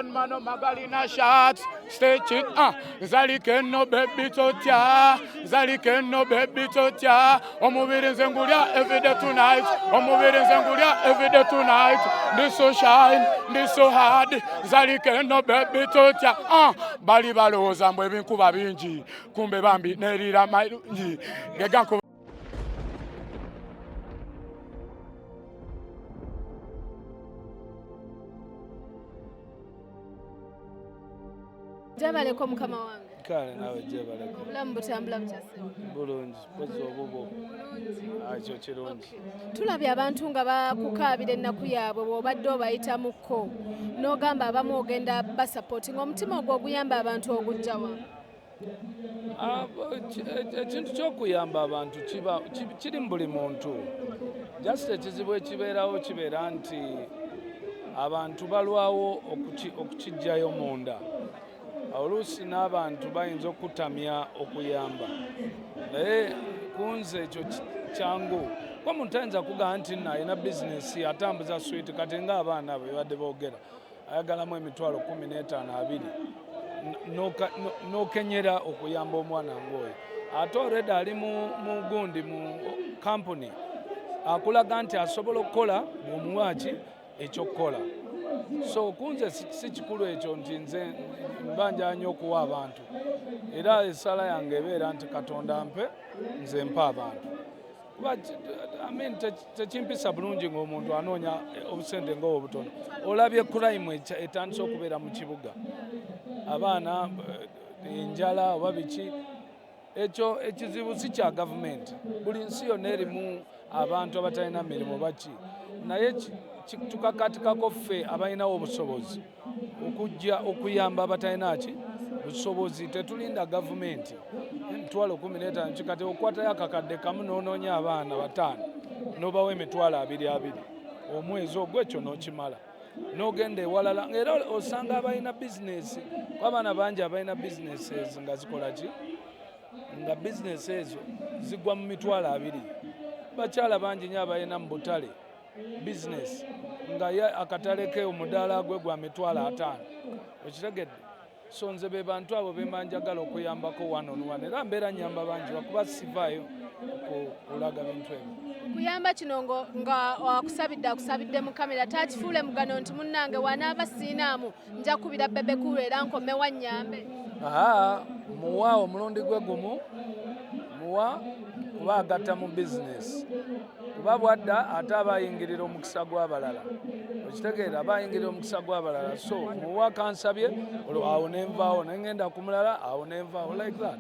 Badman magalina shots stay chick ah zalike no baby totya, zalike no baby totya. Omubiri nze ngulya every day tonight, omubiri nze ngulya every day tonight. Ndi so shine, ndi so hard, zalike no baby totya. Ah bali balowooza mbu ebinkuba bingi, kumbe bambi nerira malungi gegankuba. Gyebaleko mukama wange. Kale naawe gyebaleko. Obulamu butambula butya ssebo? Bulungi, mpozi obubwo. Ekyo kirungi. Tulabye abantu nga bakukaabira ennaku yaabwe bw'obadde obayitamukko n'ogamba abamu ogenda basapootinga, omutima ogwo oguyamba abantu ogujja wa? Ekintu ky'okuyamba abantu kiri mu buli muntu. Just ekizibu ekibeerawo kibeera nti abantu balwawo okukiggyayo munda. Oluusi n'abantu bayinza okutamya okuyamba, naye kunze ekyo kyangu. Kuba omuntu tayinza kugamba nti nno alina bizinesi atambuza swiiti, kati ng'abaana abo bebadde boogera ayagalamu emitwalo 15 20, n'okenyera okuyamba omwana ng'oyo, ate already ali mu gundi mu kampuni akulaga nti asobola okukola bw'omuwa ki ekyokukola. So kunze si kikulu ekyo nti nze mba njagala nnyo okuwa abantu, era essaala yange ebeera nti Katonda mpe nze mpa abantu. Kuba I mean, tekimpisa bulungi ng'omuntu anoonya obusente ng'obwo obutono. Olabye crime etandise okubeera mu kibuga, abaana enjala oba biki. Ekyo ekizibu si kya gavumenti, buli nsi yonna erimu abantu abatalina mirimu baki, naye tukakatikako ffe abalinawo obusobozi okujja okuyamba abatalina ki busobozi. Tetulinda gavumenti. Emitwalo 15 kikati okwatayo akakadde kamu n'onoonya abaana 5 n'obawa emitwalo abiri abiri omwezi ogwo, ekyo n'okimala n'ogenda ewalala. Era osanga abalina bizinesi, kuba abaana bangi abalina bizinesi nga zikola ki, nga bizinesi ezo zigwa mu mitwalo 20. Bakyala bangi nnyo abalina mu butale bizinesi nga ye akatale ke omudaala gwe gwa mitwalo 50, okitegedde? So nze be bantu abo be njagala okuyambako one on one, era mbeera nyamba bangi lwakuba sivaayo kulaga bintu ebyo. Kuyamba kino nga akusabidde akusabidde mu kamera, takifuule mugano nti munnange wanaaba siinaamu nja kubira Bebe Cool era nkomewa nnyambe. Aha, muwa omulundi gwe gumu, muwa kuba agatta mu bizinesi, kuba bwadda ate aba ayingirira omukisa gw'abalala, okitegeera? Aba ayingirira omukisa gw'abalala. So muwa kansabye olwo awo nenvaawo nengenda ku mulala, awo nenvaawo, like that.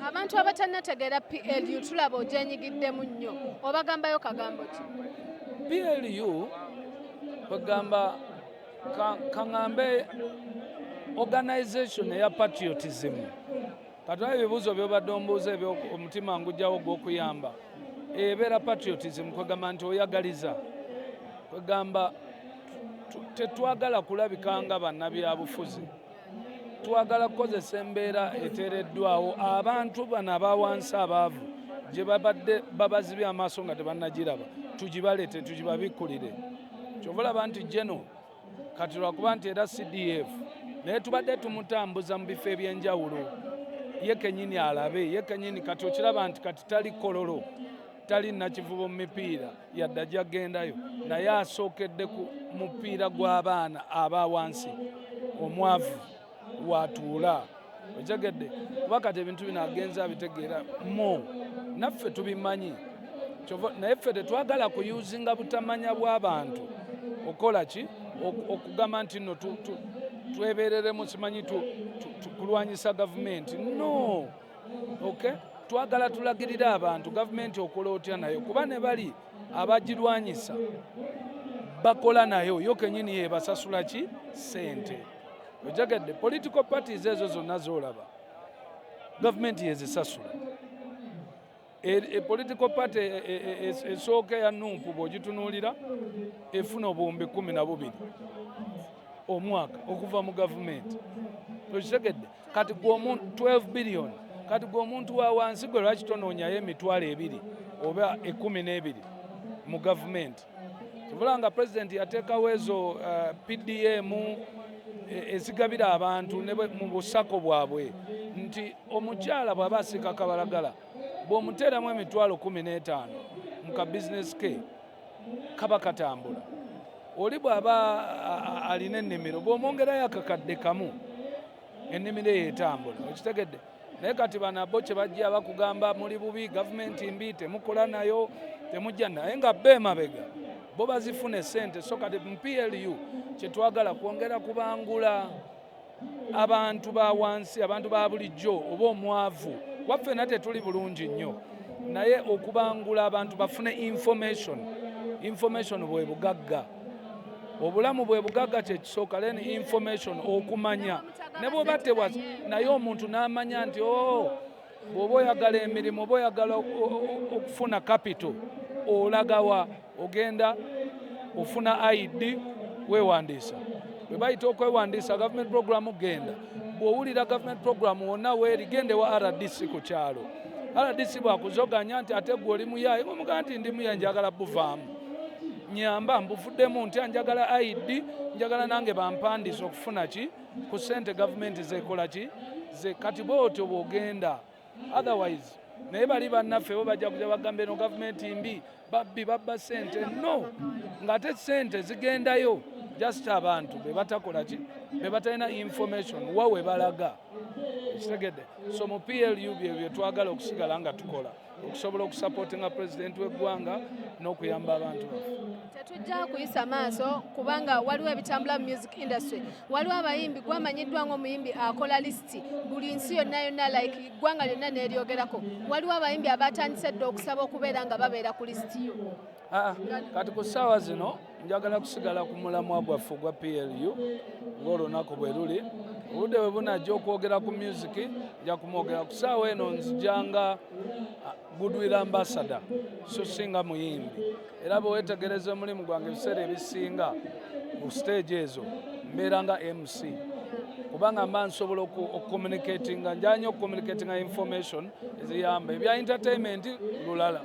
Abantu abatannategeera PLU, tulaba ogyenyigiddemu nnyo, obagambayo kagambo ki? PLU kwegamba kaŋŋambe organization eya patriotism. Katwala ebibuuzo byobadde ombuuza ebyo, omutima ngujjawo gw'okuyamba ebeera patriotism, kwegamba nti oyagaliza, kwegamba tetwagala kulabika nga bannabyabufuzi, twagala kukozesa embeera eteereddwawo abantu bano abawansi abaavu gye babadde babazibye amaaso nga tebannagiraba, tugibaleete tugibabikkulire. Kyova olaba nti geno kati lwakuba nti era CDF, naye tubadde tumutambuza mu bifo ebyenjawulo ye kenyini alabe ye kenyini. Kati okiraba nti kati tali Kololo, tali Nakivubo mu mipiira yadde ajja kugendayo, naye asookedde ku mupiira gw'abaana aba wansi omwavu watuula, otegedde? Kuba kati ebintu bino agenza abitegeera mo naffe tubimanyi, naye ffe tetwagala kuyuzinga butamanya bw'abantu okola ki okugamba nti nno twebereremu simanyi kulwanyisa gavumenti. No, okay, twagala tulagirire abantu gavumenti okola otya nayo, kuba ne bali abagirwanyisa bakola nayo, yo kenyini yebasasula ki sente, otegedde? Political parties ezo zonna zolaba gavumenti yezisasula. Political party esooka eya NUP bw'ogitunuulira efuna obuwumbi 12 omwaka okuva mu gavumenti, okitegedde? Kati gwe 12 billion, kati gwe omuntu wa wansi gwe lwaki tonoonyayo emitwalo 2 oba 12 mu gavumenti? Kivula nga pulezidenti yateekawo ezo PDM ezigabira abantu mu busako bwabwe nti omukyala bw'aba asiika kabalagala bw'omuteeramu 15,000 mu ka bizinesi ke kaba katambula. Oli bw'aba alina ennimiro bw'omwongerayo akakadde kamu ennimiro eyo etambula, okitegedde? Naye kati bano bo kye bajja bakugamba muli bubi, gavumenti mbi, temukola nayo, temujja, naye nga bo emabega bo bazifuna essente. So kati mu PLU kyetwagala kwongera kubangula abantu ba wansi, abantu ba bulijjo oba omwavu waffe na tetuli bulungi nnyo, naye okubangula abantu bafune information. Information bwe bugagga, obulamu bwe bugagga, kyekisooka. Then information, okumanya ne bwoba tewa, naye omuntu n'amanya nti o bw'oba oyagala emirimu oba oyagala okufuna capital olagawa, ogenda ofuna ID, weewandiisa. Bwe bayita okwewandiisa government program, genda. Bw'owulira government program wonna weeri, genda ewa RDC ku kyalo. RDC bwakuzoganya nti ate gwe oli muyaaye, omugamba nti ndi muyaye, njagala buvaamu, nyamba mbuvuddemu ntya, njagala ID, njagala nange bampandiisa okufuna ki ku ssente gavumenti zekola ki ze. Kati bwotyo bw'ogenda, otherwise naye bali bannaffe bo bajja kuja bagamba eno gavumenti mbi, babbi, babba ssente. No ng'ate ssente zigendayo, just abantu be batakola ki, be batalina information wa we balaga, ekitegedde? So mu PLU bye bye twagala okusigala nga tukola okusobola okusupportinga pulezidenti w'eggwanga n'okuyamba abantu baffe. Tetujja kuyisa maaso kubanga waliwo ebitambula mu music industry. Waliwo abayimbi, gwamanyiddwa ng'omuyimbi akola lisiti buli nsi yonna yonna, like ggwanga lyonna neeryogerako. Waliwo abayimbi abatandise dda okusaba okubeera nga babeera ku lisiti yo. Ah, kati ku ssaawa zino njagala kusigala ku mulamwa gwaffe ogwa PLU ng'olunaku bwe luli. Obudde bwe bunajja okwogera ku music nja kumwogera. Ku ssaawa eno nzijanga goodwill ambassador, so singa muyimbi. Era bwe weetegereza omulimu gwange, ebiseera ebisinga ku stage ezo mbeera nga MC, kubanga mba nsobola okucommunicatinga, njanya okucommunicatinga information eziyamba. Ebya entertainment lulala.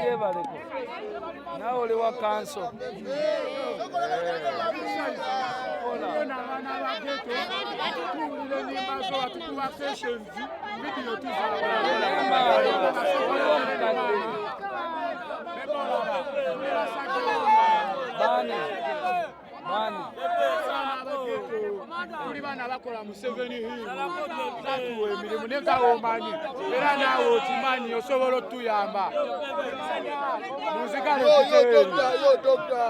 Yebaleko naawe oli wa kanso. Abaana abageto tuwulira enyimba zo, watukuba sessions, video. Omukadde baani baani? Tuli baana bakola mu Seven Hill, tatuwa emirimu naye nga omanyi, era naawe okimanyi, osobola otuyamba munzigale. Yo, yo, doctor, yo, doctor.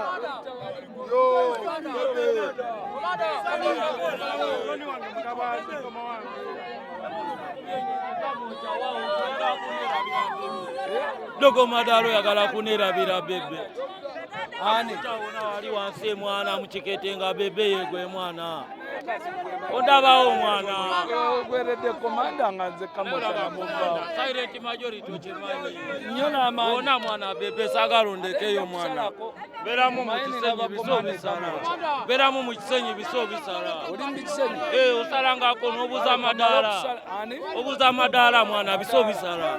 Yo, bebe. Tony wange, mutabazi, mukama wange. Dogo Madalo oyagala kunerabira bebe. Ani? Wona wali wansi mwana mukikete nga bebe yegwe mwana ondabawo mwana. Gweredde komanda nga nze kamotana muvaawo. Silent majority okimanyi. Nnyo n'amaanyi. Wona mwana bebe, saagala ondekeyo mwana. Kusalako. Beeramu mu Kisenyi biso bisala. Beeramu mu Kisenyi biso bisala. Oli mu Kisenyi? Eh, osalangako n'obuuza amadaala. Obuuza amadaala mwana biso bisala.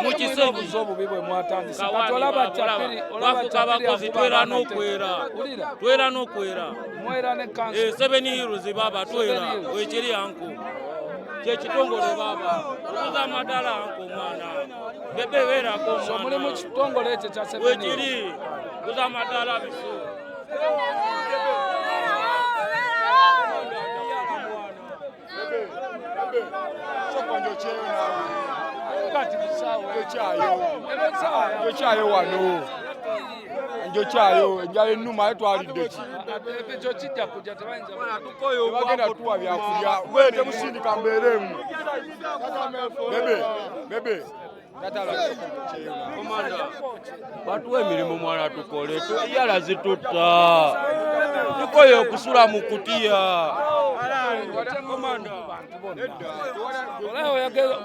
Mu Kisenyi. Obuuza obubi bwe mwatandise. Kati olaba Chapiri, olaba Bafuuka Chapiri abakozi akuba twera abaana n'okwera. Wulira. Twera n'okwera. Mwera ne kanso. Eh, Seven Hills baba twera. Wekiri anko. Kyekitongole baba. Obuuza amadaala anko mwana. Bebe beerako mwana. So muli mu kitongole ekyo kya Seven Hills. Wekiri. Buuza amadaala biso. Njokyayo wano, njokyayo enjala ennuma aye twalidde ki? Ekyo kijja kujja tebayinza. Tebagenda tuwa byakulya gwe temusindika mbeeremu. Bebe bebe Batuwa emirimu mwana tukole, yala zitutta, tukoye okusula mu kutiya.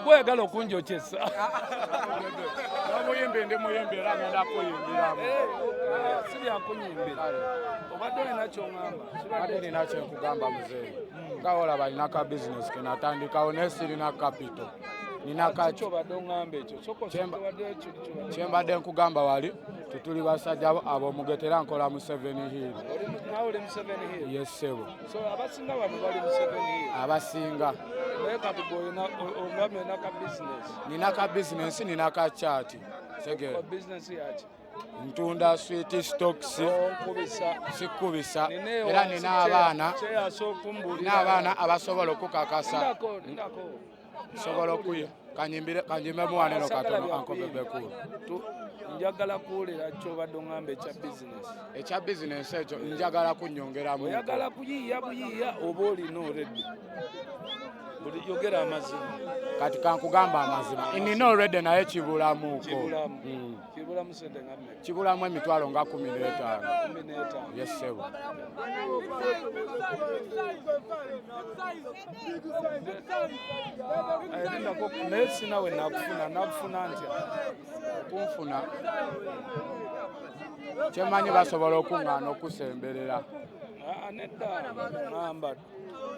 Gweyagala okunjokyesa. N'omuyimbi ndi muyimbi era ngenda kuyimbiramu. Si byakunyimbira. Obadde olina ky'oŋŋamba? Badde nina kyenkugamba muzeeyi. Nga olaba nina ka bizinesi ke natandikawo naye sirina kapito. Nina ka Kyobadde oŋŋamba ekyo. Sooka osooke wadde ekyo kyobadde. Kyembadde nkugamba wali tetuli basajja ab'omugeto era nkola mu Seven Hill. Naawe oli mu Seven Hill? Yes ssebo. So abasinga bano bali mu Seven Hill. Abasinga. Naye kati gwe olina ogambye olina ka bizinesi. Nina ka bizinesi nina ka kyati. Segere. Bizinesi yaki? Ntunda sweet stocks. Onkubisa. Sikubisa. Nina Era nina abaana. Kyeyasa okumbuulira. Nina abaana abasobola okukakasa. Lindako, lindako. Nsobola okuya. Kanyimbire kanyimbemu wano eno katono Uncle Bebe Cool. Njagala kuwulira ky'obadde oŋŋamba ekya bizinesi. Ekya bizinesi ekyo njagala kunnyongeramu. Oyagala kuyiiya buyiiya oba olina already? Buli yogera amazima. Kati kankugamba amazima. Nina already naye kibulamuuko. Kibulamu. Kibulamu sente nga mmeka? Kibulamu emitwalo nga 15. 15. Yes ssebo. Lindako naye sina we nakufuna, nakufuna ntya? Okunfuna kyemmanyi basobola okuŋŋaana okusemberera. Nedda ŋŋamba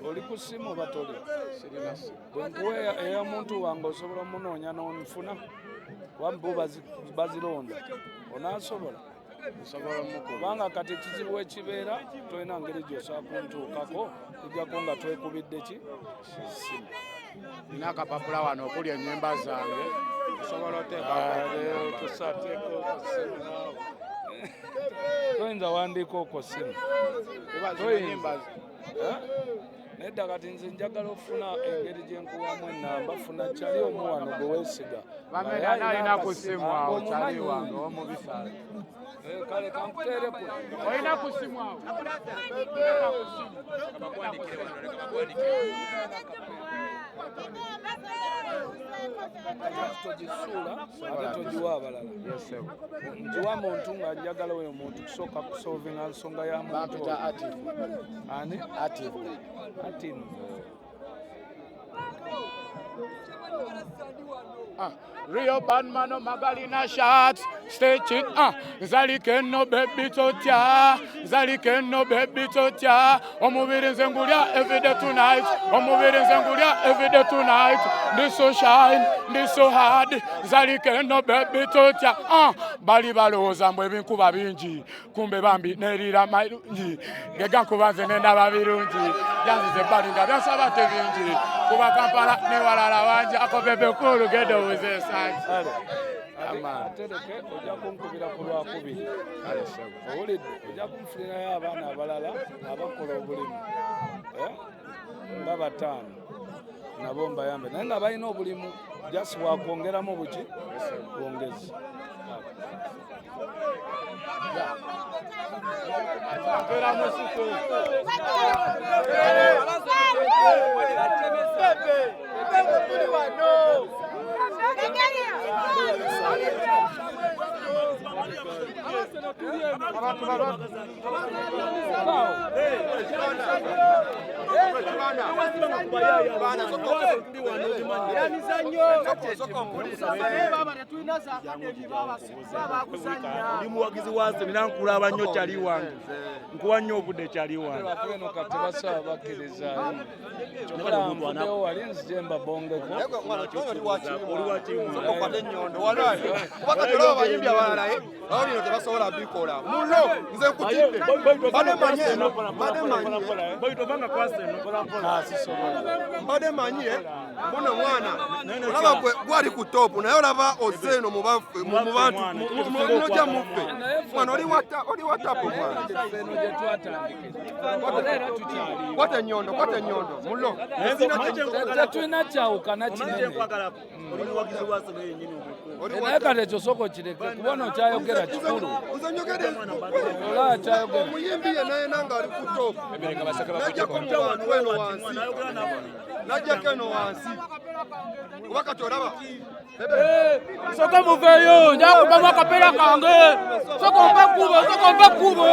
oli ku ssimu oba toli? Sirina ssimu. Bwe nkuwa ey'omuntu wange osobola omunoonya n'onfuna? Kuba bo bazironda. Onaasobola? Nsobola omukuba. Kubanga kati ekizibu ekibeera tolina ngeri gy'osobola kuntuukako kujjako nga twekubidde ki? Ssimu. Nina akapapula wano okuli ennyimba zange. Osobola oteekako. Tusateeko ku ssimu naawe. Toyinza wandiika okwo ssimu. Kuba zino ennyimba Nedda kati nze njagala ofuna engeri gye nkuwamu ennamba funa kyali omu wano gwe weesiga. Bamenya alina ku ssimu awo kyali wange ow'omubisale. Kale kankuteereko. Olina ku ssimu awo? Togisuula ate togiwa abalala. Ngiwa muntu nga njagala oyo muntu kusooka kusolvinga nsonga ya muntu. Bampita Atif. Ani? Atif. Atif. Rio Badman Magalina shots, stay tuned. Zalike no baby totya, Zalike no baby totya. Omubiri nze ngulya every day tonight, omubiri nze ngulya every day tonight. This so shine, this so hard. Zalike no baby totya. Bali balowooza mbu ebinkuba bingi, kumbe bambi nerira malungi. Gega nkuba nze nendaba birungi, byanzize ebbali nga byansaba tebingi. Kuba Kampala ne walala wangi, ako Bebe Cool genda obuze esangi. Atereke ojja kunkubira ku lwakubiri. Owulidde ojja kunfunirayo abaana abalala abakola obulimu nga bataano nabo mbayambe naye nga balina obulimu just bwakwongeramu buki bwongezi. Ndi muwagizi wa Arsenal nkulaba nnyo kyali wange nkuwa nnyo obudde kyali wange. Tebasaba bakkiriza wali nzije mbabongeko kuba olaba abayimbi abalala naye abo bino tebasobola bikola muno nze nkutidde mbadde manye muno mwana olaba gwali ku topu naye olaba ozze eno mu bantu nojja muffe mwana oli wa tapu mwana kwata ennyondo mulo tetulina kyawukana kinene naye kati ekyo sooka okireke kubona okyayogera kikulu omuyimbi yenna yenna ng'ali ku topu najjako mu bantu eno wansi najjako eno wansi kuba kati olaba soka muveeyo njakubamu akapeera kange soka ompe ekkubo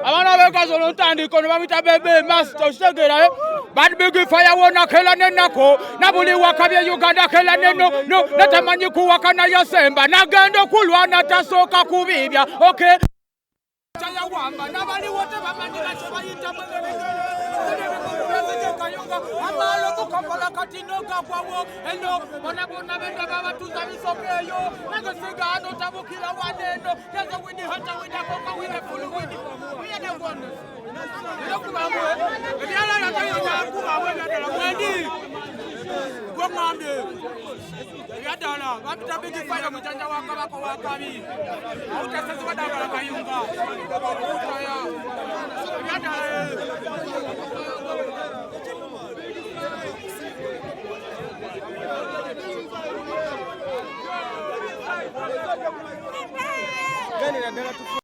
abaana b'ekazi olutandiko ne bamuyita Bebe Master okitegeera Bad Big Fire wona kela nenako na buli waka bye Uganda kela neno no natamanyi kuwaka yasemba nagenda okulwana tasooka kubibya okay chayawamba nabali wote bamanyira kye bayita amalo kukampala kati nogagwawo eno bona bona benda babatuza bisoka eyo nange sigano tabukira waneno tezo wini hata winakoka wine fulu wini uyenegwone ekubamwe ebyalala tayojakubamwe ebyadala mwendi gwongambye ebyadala bapita Big Fire mujanja wa Kabaka wa Kabi autasezi wadagala Kayunga utaya ebyadala. Gani na dala.